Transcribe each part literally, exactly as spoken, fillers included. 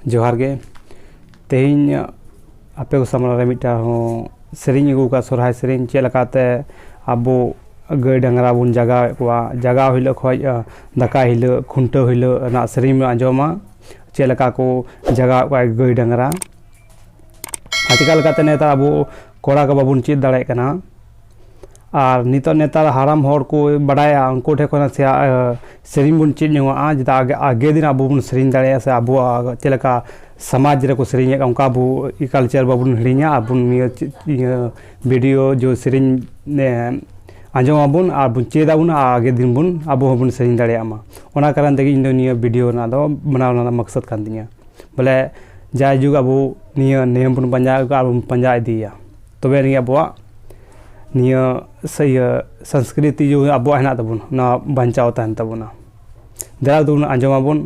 ᱡᱚᱦᱟᱨ ᱜᱮ᱾ ᱛᱮᱦᱮᱧ ᱟᱯᱮ ᱠᱚ ᱥᱟᱢᱟᱝ ᱨᱮ ᱢᱤᱫᱴᱟᱝ ᱦᱚᱸ ᱥᱮᱨᱮᱧ ᱟᱹᱜᱩ ᱠᱟᱜᱼᱟ, ᱥᱚᱨᱦᱟᱭ ᱥᱮᱨᱮᱧ, ᱪᱮᱫ ᱞᱮᱠᱟᱛᱮ ᱟᱵᱚ ᱜᱟᱹᱭ ᱰᱟᱝᱨᱟ ᱵᱚᱱ ᱡᱟᱜᱟᱣᱮᱫ ᱠᱚᱣᱟ, ᱡᱟᱜᱟᱣ ᱦᱤᱞᱳᱜ ᱠᱷᱚᱡ, ᱟ, ᱫᱟᱠᱟᱭ ᱦᱤᱞᱳᱜ, ᱠᱷᱩᱱᱴᱟᱹᱣ ᱦᱤᱞᱳᱜ ᱨᱮᱱᱟᱜ ᱥᱮᱨᱮᱧ ᱵᱚᱱ ᱟᱸᱡᱚᱢᱟ, ᱪᱮᱫ ᱞᱮᱠᱟ ᱠᱚ ᱡᱟᱜᱟᱣᱮᱫ ᱠᱚᱣᱟ ᱜᱟᱹᱭ ᱰᱟᱝᱨᱟ᱾ ᱟᱨ ᱪᱮᱠᱟ ᱞᱮᱠᱟᱛᱮ ᱱᱮᱛᱟᱨ ᱟᱵᱚ ᱠᱚᱲᱟ ᱠᱚ ᱵᱟᱵᱚᱱ ᱪᱮᱫ ᱫᱟᱲᱮᱭᱟᱜ ᱠᱟᱱᱟ, ᱟᱨ ᱱᱤᱛᱚᱜ ᱱᱮᱛᱟᱨ ᱦᱟᱲᱟᱢ ᱦᱚᱲ ᱠᱚ ᱵᱟᱰᱟᱭᱟ, ᱩᱱᱠᱩ ᱴᱷᱮᱱ ᱠᱷᱚᱱ ᱥᱮ, ᱟ, ᱥᱮᱨᱮᱧ ᱵᱚᱱ ᱪᱮᱫ ᱧᱚᱜᱚᱜᱼᱟ, ᱡᱮᱴᱟ ᱟᱜᱮ, ᱟᱜᱮ ᱫᱤᱱ ᱟᱵᱚ ᱵᱚᱱ ᱥᱮᱨᱮᱧ ᱫᱟᱲᱮᱭᱟᱜᱼᱟ, ᱥᱮ ᱟᱵᱚᱣᱟᱜ ᱪᱮᱫ ᱞᱮᱠᱟ ᱥᱚᱢᱟᱡᱽ ᱨᱮᱠᱚ ᱥᱮᱨᱮᱧᱮᱫ ᱠᱟᱱ, ᱚᱱᱠᱟ ᱟᱵᱚ culture ᱵᱟᱵᱚᱱ ᱦᱤᱲᱤᱧᱟ᱾ ᱟᱵᱚ ᱱᱤᱭᱟᱹ ᱪᱮᱫ, ᱤᱭᱟᱹ video ᱡᱮ ᱥᱮᱨᱮᱧ, ᱮ, ᱟᱸᱡᱚᱢ ᱟᱵᱚᱱ ᱟᱨ ᱵᱚᱱ ᱪᱮᱫ ᱟᱵᱚᱱ, ᱟᱨ ᱟᱜᱮ ᱫᱤᱱ ᱵᱚᱱ, ᱟᱵᱚ ᱦᱚᱸᱵᱚᱱ ᱥᱮᱨᱮᱧ ᱫᱟᱲᱮᱭᱟᱜ ᱢᱟ᱾ ᱚᱱᱟ ᱠᱟᱨᱚᱱ ᱛᱮᱜᱮ ᱤᱧ ᱫᱚ ᱱᱤᱭᱟᱹ video ᱨᱮᱱᱟᱜ ᱫᱚ ᱵᱮᱱᱟᱣ ᱨᱮᱱᱟᱜ ᱢᱚᱠᱥᱚᱫ ᱠᱟᱱ ᱛᱤᱧᱟᱹ᱾ ᱵᱚᱞᱮ, ᱡᱟᱭᱡᱩᱜᱽ ᱟᱵᱚ ᱱᱤᱭᱟᱹ ᱱᱤᱭᱚᱢ ᱵᱚᱱ ᱯᱟᱸᱡᱟ ᱟᱹᱜᱩ ᱟᱨ ᱵᱚᱱ ᱯᱟᱸᱡᱟ ᱤᱫᱤᱭᱟ, ᱛᱚᱵᱮ ᱟᱹᱱᱤᱡ ᱟᱵᱚᱣᱟᱜ ᱱᱤᱭᱟᱹ ᱥᱮ ᱤᱭᱟᱹ ᱥᱚᱝᱥᱠᱨᱤᱛᱤ ᱡᱮ ᱟᱵᱚᱣᱟᱜ ᱦᱮᱱᱟᱜ ᱛᱟᱵᱚᱱ, ᱚᱱᱟ ᱵᱟᱧᱪᱟᱣ ᱛᱟᱦᱮᱱ ᱛᱟᱵᱚᱱᱟ᱾ ᱫᱮᱞᱟ ᱛᱟᱵᱚᱱ ᱟᱸᱡᱚᱢ ᱟᱵᱚᱱ᱾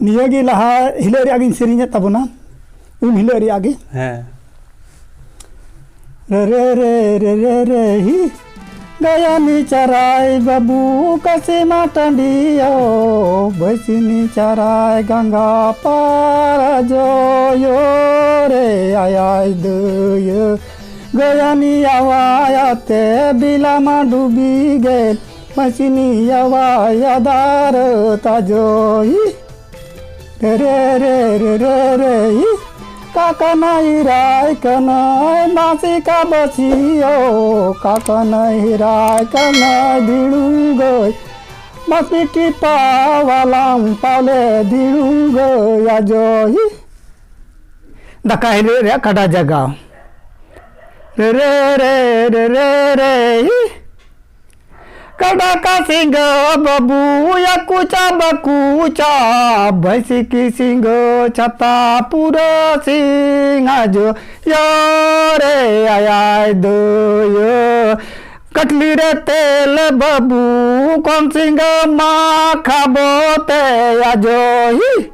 ᱱᱤᱭᱟᱹ ᱜᱮ ᱞᱟᱦᱟ ᱦᱤᱞᱳᱜ ᱨᱮᱭᱟᱜ ᱜᱤᱧ ᱥᱮᱨᱮᱧᱮᱫ ᱛᱟᱵᱚᱱᱟ, ᱩᱢ ᱦᱤᱞᱳᱜ ᱨᱮᱭᱟᱜ ᱜᱮ᱾ ᱦᱮᱸ᱾ ᱨᱮ ᱨᱮ ᱨᱮ ᱨᱮ ᱨᱮ ᱨᱮ ᱦᱤ, ᱜᱟᱭᱟᱱᱤ ᱪᱟᱨᱟᱭ ᱵᱟᱹᱵᱩ ᱠᱟᱥᱤᱢᱟ ᱴᱟᱺᱰᱤᱭᱳ, ᱵᱟᱹᱥᱤᱱᱤ ᱪᱟᱨᱟᱭ ᱜᱟᱸᱜᱟ ᱯᱟᱨᱟ ᱡᱚᱭᱳ ᱨᱮ ᱟᱭᱟᱭ ᱫᱟᱹᱭᱟᱹ᱾ ᱜᱟᱭᱟᱱᱤ ᱟᱣᱟᱭᱟᱛᱮ ᱵᱤᱞᱟᱢᱟ ᱰᱩᱵᱤ ᱜᱮᱞ, ᱵᱟᱹᱥᱤᱱᱤ ᱟᱣᱟᱭᱟ ᱫᱟᱨᱟᱹ ᱛᱟᱡᱚᱭᱤ᱾ ᱨᱮ ᱨᱮ ᱨᱮ ᱨᱮ ᱨᱮ ᱨᱮ ᱦᱤ᱾ ᱠᱟᱠᱟᱱᱟᱭ ᱨᱟᱭ ᱠᱟᱱᱟᱭ ᱢᱟᱥᱤ ᱠᱟ ᱵᱟᱥᱤᱭᱳ, ᱠᱟᱠᱟᱱᱟᱭ ᱨᱟᱭ ᱠᱟᱱᱟᱭ ᱫᱤᱲᱩ ᱜᱟᱹᱭ, ᱢᱟᱥᱤ ᱴᱤᱯᱟ ᱣᱟᱞᱟᱢ ᱯᱟᱞᱮ ᱫᱤᱲᱩ ᱜᱟᱹᱭ ᱟᱡᱚᱭᱤ᱾ ᱫᱟᱠᱟ ᱦᱤᱞᱳᱜ ᱨᱮᱭᱟᱜ ᱠᱟᱰᱟ ᱡᱟᱜᱟᱣ᱾ ᱨᱮ ᱨᱮ ᱨᱮ ᱨᱮ ᱨᱮ ᱨᱮ ᱦᱤ᱾ ᱠᱟᱰᱟ ᱠᱟ ᱥᱤᱸᱜᱟᱹ ᱵᱟᱹᱵᱩ ᱭᱟ ᱠᱩᱪᱟ ᱵᱟᱠᱩᱪᱟ, ᱵᱷᱟᱹᱭᱥᱤ ᱠᱤ ᱥᱤᱸᱜᱟᱹ ᱪᱷᱟᱛᱟ ᱯᱩᱨᱟᱹ ᱥᱤᱝ ᱟᱡᱚ ᱭᱟ ᱨᱮ ᱟᱭᱟᱭ ᱫᱟᱹᱭᱟᱹ᱾ ᱠᱟᱴᱞᱤ ᱨᱮ ᱛᱮᱞ ᱵᱟᱹᱵᱩ ᱠᱚᱱ ᱥᱤᱸᱜᱟᱹ ᱢᱟ ᱠᱷᱟᱵᱚ ᱛᱮ ᱟᱡᱚ ᱦᱤ᱾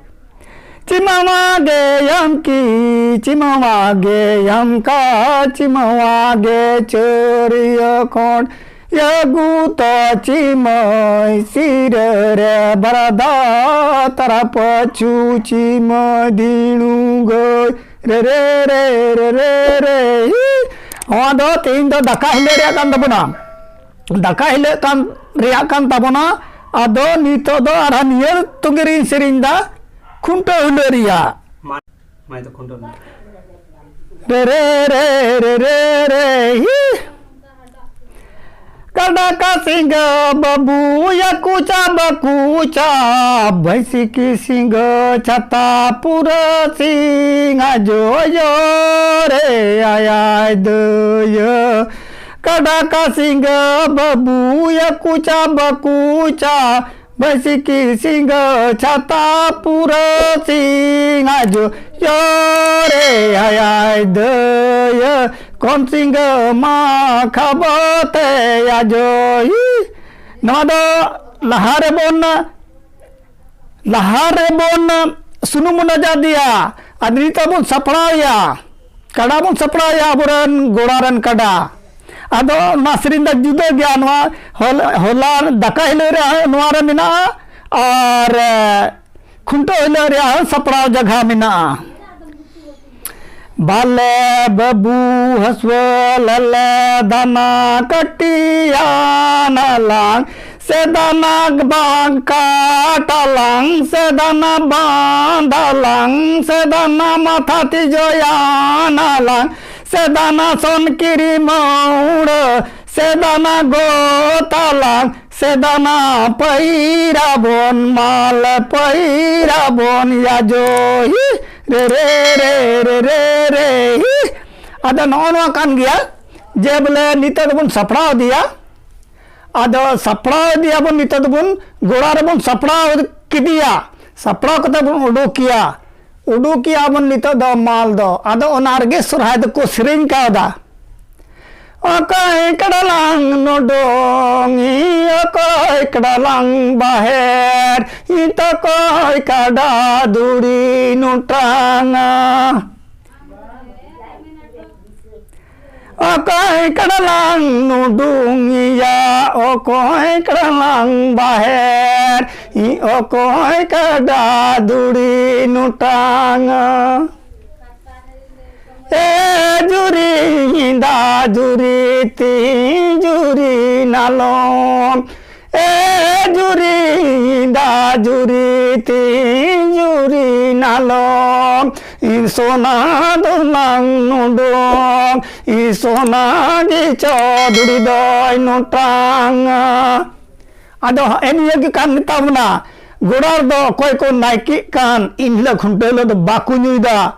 ᱪᱤᱢᱟᱣᱟ ᱜᱮᱭᱟᱢ ᱠᱤ, ᱪᱤᱢᱟᱣᱟ ᱜᱮᱭᱟᱢ ᱠᱟ, ᱪᱤᱢᱟᱣᱟ ᱜᱮ ᱪᱟᱹᱨᱤᱭᱟᱹ ᱠᱷᱚᱸᱰ᱾ ᱟᱹᱜᱩ ᱛᱚ ᱪᱤᱢᱟᱹᱭ ᱥᱤᱨᱟᱹ ᱨᱮ ᱵᱟᱨᱫᱟ ᱛᱟᱨᱟ ᱯᱟᱹᱪᱩ ᱪᱤᱢᱟᱹᱭ ᱫᱤᱱᱩ ᱜᱟᱹᱭ ᱨᱮ ᱨᱮ ᱨᱮ ᱨᱮ ᱨᱮ ᱨᱮ᱾ ᱦᱤ᱾ ᱱᱚᱣᱟ ᱫᱚ ᱛᱮᱦᱮᱧ ᱫᱚ ᱫᱟᱠᱟ ᱦᱤᱞᱳᱜ ᱨᱮᱭᱟᱜ ᱠᱟᱱ ᱛᱟᱵᱚᱱᱟ, ᱫᱟᱠᱟ ᱦᱤᱞᱳᱜ ᱠᱟᱱ ᱨᱮᱭᱟᱜ ᱠᱟᱱ ᱛᱟᱵᱚᱱᱟ᱾ ᱟᱫᱚ ᱱᱤᱛᱚᱜ ᱫᱚ ᱟᱨᱦᱚᱸ ᱱᱤᱭᱟᱹ ᱛᱩᱜᱤ ᱨᱤᱧ ᱥᱮᱨᱮᱧ ᱫᱟ ᱠᱷᱩᱱᱴᱟᱹᱣ ᱦᱤᱞᱳᱜ ᱨᱮᱭᱟᱜ᱾ ᱢᱟ ᱫᱚ ᱠᱷᱩᱱᱴᱟᱹᱣ ᱨᱮ ᱨᱮ ᱨᱮ ᱨᱮ ᱨᱮ ᱨᱮ ᱦᱤ᱾ ᱠᱟᱰᱟ ᱠᱟ ᱥᱤᱸᱜᱟᱹ ᱵᱟᱹᱵᱩ ᱭᱟᱠᱩ ᱪᱟ ᱵᱟᱠᱩ ᱪᱟ, ᱵᱷᱟᱹᱭᱥᱤ ᱠᱤ ᱥᱤᱸᱜᱟᱹ ᱪᱷᱟᱛᱟ ᱯᱩᱨᱟᱹ ᱥᱤᱝ ᱟᱡᱚ ᱭᱚ ᱨᱮ ᱟᱭᱟᱭ ᱫᱟᱹᱭᱟᱹ᱾ ᱠᱟᱰᱟ ᱠᱟ ᱥᱤᱸᱜᱟᱹ ᱵᱟᱹᱵᱩ ᱭᱟᱠᱩ ᱪᱟ ᱵᱟᱠᱩ ᱪᱟ, ᱵᱟᱹᱭᱥᱤᱠᱤ ᱥᱤᱸᱜᱟᱹ ᱪᱷᱟᱛᱟ ᱯᱩᱨᱟᱹ ᱥᱤᱝ ᱟᱡᱚ ᱭᱚᱨᱮ ᱟᱭᱟᱭ ᱫᱟᱹᱭᱟᱹ ᱠᱚᱱ ᱥᱤᱸᱜᱟᱹ ᱢᱟ ᱠᱷᱟᱵᱚᱛᱮ ᱟᱡᱚ ᱭᱤ᱾ ᱱᱚᱣᱟ ᱫᱚ ᱞᱟᱦᱟ ᱨᱮᱵᱚᱱ, ᱞᱟᱦᱟ ᱨᱮᱵᱚᱱ ᱥᱩᱱᱩᱢ ᱵᱚᱱ ᱚᱡᱚᱜ ᱟᱫᱮᱭᱟ, ᱟᱨ ᱱᱤᱛᱚᱜ ᱵᱚᱱ ᱥᱟᱯᱲᱟᱣ ᱮᱭᱟ᱾ ᱠᱟᱰᱟ ᱵᱚᱱ ᱥᱟᱯᱲᱟᱣᱮᱭᱟ, ᱟᱵᱚᱨᱮᱱ ᱜᱚᱲᱟ ᱨᱮᱱ ᱠᱟᱰᱟ᱾ ᱟᱫᱚ ᱚᱱᱟ ᱥᱮᱨᱮᱧ ᱫᱚ ᱡᱩᱫᱟᱹ ᱜᱮᱭᱟ᱾ ᱱᱚᱣᱟ ᱦᱚᱞ-, ᱦᱚᱞᱟ ᱫᱟᱠᱟ ᱦᱤᱞᱳᱜ ᱨᱮ ᱱᱚᱣᱟ ᱨᱮ ᱢᱮᱱᱟᱜᱼᱟ, ᱟᱨ, ᱮ, ᱠᱷᱩᱱᱴᱟᱹᱣ ᱦᱤᱞᱳᱜ ᱨᱮᱭᱟᱜ ᱦᱚᱸ ᱥᱟᱯᱲᱟᱣ ᱡᱟᱭᱜᱟ ᱢᱮᱱᱟᱜᱼᱟ᱾ ᱵᱟᱞᱮ ᱵᱟᱹᱵᱩ ᱦᱟᱹᱥᱣᱟᱹ ᱞᱮᱞᱮ ᱫᱟᱱᱟ ᱠᱟᱹᱴᱤᱭᱟᱱ ᱟᱞᱟᱝ, ᱥᱮᱫᱟᱱᱟ ᱵᱟᱝ ᱠᱟᱴᱟᱞᱟᱝ, ᱥᱮᱫᱟᱱᱟ ᱵᱟᱸᱫᱟᱞᱟᱝ, ᱥᱮᱫᱟᱱᱟ ᱢᱟᱛᱷᱟ ᱛᱤᱡᱚᱭᱟᱱᱟᱞᱟᱝ, ᱥᱮᱫᱟᱱᱟ ᱥᱚᱱ ᱠᱤᱨᱤ ᱢᱟᱹᱣᱲᱟᱹ, ᱥᱮᱫᱟᱱᱟ ᱜᱚᱛᱟᱞᱟᱝ, ᱥᱮᱫᱟᱱᱟ ᱯᱟᱹᱭᱨᱟ ᱵᱚᱱ ᱢᱟᱞ ᱯᱟᱹᱭᱨᱟ ᱵᱚᱱ ᱭᱟᱡᱚ ᱦᱤ ᱨᱮ ᱨᱮ ᱨᱮ ᱨᱮ ᱨᱮ ᱨᱮ ᱦᱤ᱾ ᱟᱫᱚ ᱱᱚᱜᱼᱚ ᱱᱚᱣᱟ ᱠᱟᱱ ᱜᱮᱭᱟ ᱡᱮ ᱵᱚᱞᱮ ᱱᱤᱛᱚᱜ ᱫᱚᱵᱚᱱ ᱥᱟᱯᱲᱟᱣ ᱤᱫᱤᱭᱟ᱾ ᱟᱫᱚ ᱥᱟᱯᱲᱟᱣ ᱤᱫᱤᱭᱟᱵᱚᱱ, ᱱᱤᱛᱚᱜ ᱫᱚᱵᱚᱱ ᱜᱚᱲᱟ ᱨᱮᱵᱚᱱ ᱥᱟᱯᱲᱟᱣ ᱠᱮᱫᱮᱭᱟ, ᱥᱟᱯᱲᱟᱣ ᱠᱟᱛᱮ ᱵᱚᱱ ᱩᱰᱩᱠᱮᱭᱟ, ᱩᱰᱩᱠᱮᱭᱟ ᱵᱚᱱ ᱱᱤᱛᱚᱜ ᱫᱚ ᱢᱟᱞ ᱫᱚ᱾ ᱟᱫᱚ ᱚᱱᱟ ᱨᱮᱜᱮ ᱥᱚᱨᱦᱟᱭ ᱫᱚᱠᱚ ᱥᱮᱨᱮᱧ ᱠᱟᱣᱫᱟ, ᱚᱠᱚᱭ ᱠᱟᱰᱟᱞᱟᱝ ᱱᱚᱰᱚᱝ ᱤ, ᱚᱠᱚᱭ ᱠᱟᱰᱟᱞᱟᱝ ᱵᱟᱦᱮᱨ ᱤ, ᱛᱚᱠᱚᱭ ᱠᱟᱰᱟ ᱫᱩᱲᱤ ᱱᱚᱴᱟᱝᱟ᱾ ᱚᱠᱚᱭ ᱠᱟᱰᱟ ᱞᱟᱝ ᱱᱩᱰᱩᱝ ᱮᱭᱟ, ᱚᱠᱚᱭ ᱠᱟᱰᱟ ᱞᱟᱝ ᱵᱟᱦᱮᱨ, ᱚᱠᱚᱭ ᱠᱟᱰᱟ ᱫᱩᱲᱤ ᱱᱩᱴᱟᱝᱟ᱾ ᱮ ᱡᱩᱨᱤ ᱫᱟ ᱡᱩᱨᱤ ᱛᱤᱦᱤᱧ ᱡᱩᱨᱤ ᱱᱟᱞᱚᱢ, ᱮ ᱡᱩᱨᱤ ᱫᱟ ᱡᱩᱨᱤ ᱛᱤᱦᱤᱧ ᱡᱩᱨᱤ ᱱᱟᱞᱚᱢ, ᱤᱧ ᱥᱚᱱᱟ ᱫᱚᱞᱟᱝ ᱱᱩᱰᱩᱝ, ᱤᱧ ᱥᱚᱱᱟ ᱜᱮ ᱪᱚᱫᱷᱩᱨᱤ ᱫᱚᱭ ᱱᱚᱴᱟᱝᱟ᱾ ᱟᱫᱚ ᱦᱮᱸ ᱱᱤᱭᱟᱹ ᱜᱮ ᱠᱟᱱ ᱜᱮᱛᱟ ᱵᱚᱱᱟ, ᱜᱚᱲᱟ ᱨᱮᱫᱚ ᱚᱠᱚᱭ ᱠᱚ ᱱᱟᱭᱠᱮᱜ ᱠᱟᱱ, ᱤᱱ ᱦᱤᱞᱳᱜ ᱠᱷᱩᱱᱴᱟᱹᱣ ᱦᱤᱞᱳᱜ ᱫᱚ ᱵᱟᱠᱚ ᱧᱩᱭᱫᱟ᱾